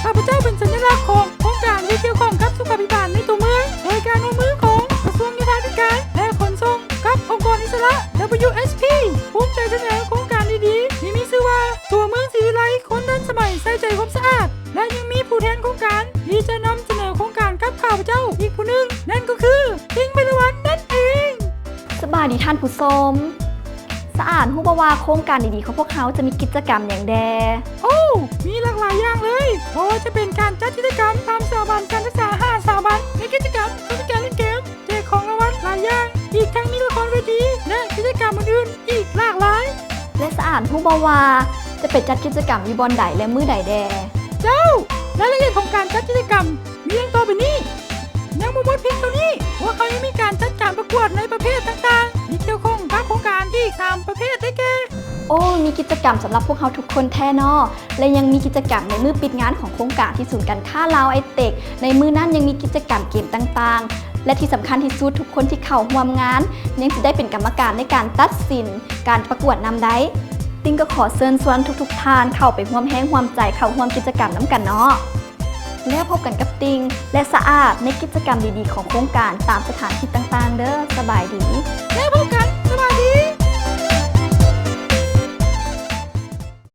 ຂ້າພະເຈົ້າເປັນສັນຍະລັກຂອງໂຄງການທີ່ກ່ຽວຂ້ອງກັບສຸຂາພິບານໃນຕົວເມືອງ ໂດຍການຮ່ວມມືຂອງກະຊວງໂຍທາທິການ ແລະ ຂົນສົ່ງ ກັບອົງກອນອິດສະຫຼະ WSP ພູມໃຈສະເໜີໂຄງການດີໆ ທີ່ມີຊື່ວ່າ ຕົວເມືອງສີວິໄລ ຄົນທັນສະໄໝ ໃສ່ໃຈຄວາມສະອາດ ແລະ ຍັງມີຜູ້ແທນໂຄງການທີ່ຈະນຳສະເໜີໂຄງການກັບຂ້າພະເຈົ້າອີກຜູ້ໜຶ່ງ ນັ້ນກໍຄື ຄິງໄພລະວັນນັ້ນເອງ. ສະບາຍດີທ່ານຜູ້ຊົມ. ສະອາດຮູ້ບໍ່ວ່າໂຄງການດີໆຂອງພວກເຮົາຈະມີກິດຈະກຳຫຍັງແດ່? ໂອ້ ມີຫຼາກຫຼາຍຢ່າງເລີຍ, ບໍ່ວ່າຈະເປັນການຈັດກິດຈະກຳຕາມສະຖາບັນການສຶກສາຫ້າສະຖາບັນ ມີກິດຈະກຳ ມີການຫຼິ້ນເກມ ແຈກຂອງລາງວັນຫຼາຍຢ່າງ, ອີກທັງມີລະຄອນເວທີ ແລະ ກິດຈະກຳອື່ນໆອີກຫຼາກຫຼາຍ. ແລະ ສະອາດຮູ້ບໍ່ວ່າຈະໄປຈັດກິດຈະກຳຢູ່ບ່ອນໃດ ແລະ ມື້ໃດແດ່? ເຈົ້າ, ລາຍລະອຽດຂອງການຈັດກິດຈະກຳມີດັ່ງຕໍ່ໄປນີ້. ຍັງບໍ່ໝົດພຽງເທົ່ານີ້, ພວກເຮົາຍັງມີການຈັດການປະກວດໃນປະເພດຕ່າງໆທີ່ກ່ຽວຂ້ອງກັບໂຄງການອີກສາມປະເພດ ໄດ້ແກ່ ໂອ້ ມີກິດຈະກຳສຳລັບພວກເຮົາທຸກຄົນແທ້ເນາະ ແລະ ຍັງມີກິດຈະກຳໃນມື້ປິດງານຂອງໂຄງການທີ່ສູນການຄ້າລາວໄອເຕັກ. ໃນມື້ນັ້ນຍັງມີກິດຈະກຳເກມຕ່າງໆ ແລະ ທີ່ສຳຄັນທີ່ສຸດ ທຸກຄົນທີ່ເຂົ້າຮ່ວມງານຍັງຊິໄດ້ເປັນກຳມະການໃນການຕັດສິນການປະກວດນຳໄດ້. ຕິງກໍຂໍເຊີນຊວນທຸກໆທ່ານເຂົ້າໄປຮ່ວມແຮງຮ່ວມໃຈເຂົ້າຮ່ວມກິດຈະກຳນຳກັນເນາະ. ແລ້ວພົບກັນກັບຕິງ ແລະ ສະອາດໃນກິດຈະກຳດີໆຂອງໂຄງການຕາມສະຖານທີ່ຕ່າງໆເດີ້. ສະບາຍດີ. ແລ້ວພົບກັນ.